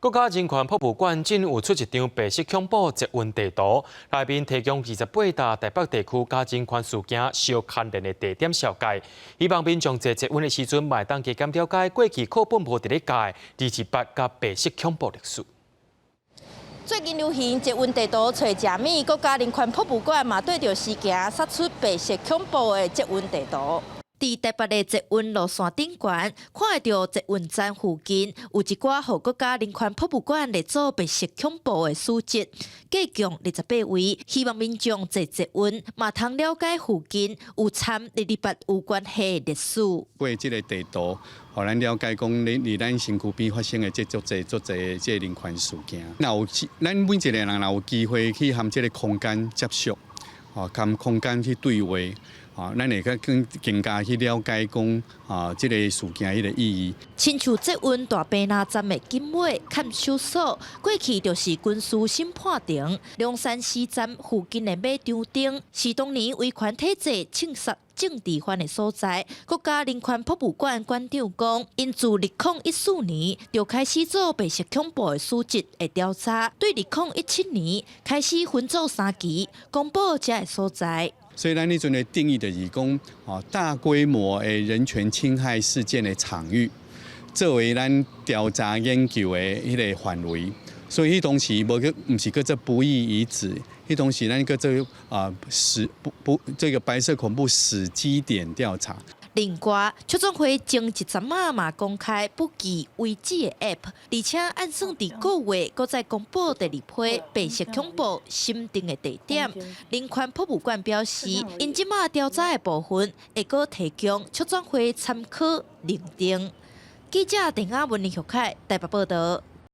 國家人權博物館近有出一張白色恐怖捷運地圖，內面提供28搭台北地區佮人權事件相牽連的地點紹介，希望民眾坐捷運的時陣，嘛會當加減了解過去課本無佇咧教的228佮白色恐怖歷史。最近流行捷運地圖揣食物，國家人權博物館嘛對著時行殺出白色恐怖的捷運地圖。佇台北的捷運路線頂懸，看會著捷運站附近有一寡予國家人權博物館列做白色恐怖的史蹟，計共28位，希望民眾坐捷運嘛通了解附近有參228有關係的歷史。過這个地圖，予咱了解講，咧佇咱身軀邊發生的這足濟足濟這人權事件。若有咱每一个人若有機會去和這个空間接觸，吼，佮空間去對話。啊，咱會較更更加去了解講啊，這个事件彼个意義。親像捷運大坪林站的警衛看守所，過去就是軍事審判庭。龍山寺站附近的馬場頂，是當年威權體制槍殺政治犯的所在。國家人權博物館館長講，𪜶自2014年就開始做白色恐怖的史蹟的調查，對2017年開始分做三期公布這个所在。所以，咱彼陣的定義就是講，大規模的人權侵害事件的場域，作為咱調查研究的彼个範圍。所以，彼當時無叫，毋是叫做不義遺址，彼當時咱叫做啊史不不這個白色恐怖死機點調查。另外，促轉會前一陣仔嘛公開不記遺址的 App，而且按算佇個月閣再公布第二批白色恐怖審定的地點。人權博物館表示，𪜶這馬調查的部分會閣提供促轉會參考認定。記者鄧亞文、林玉凱台北報道。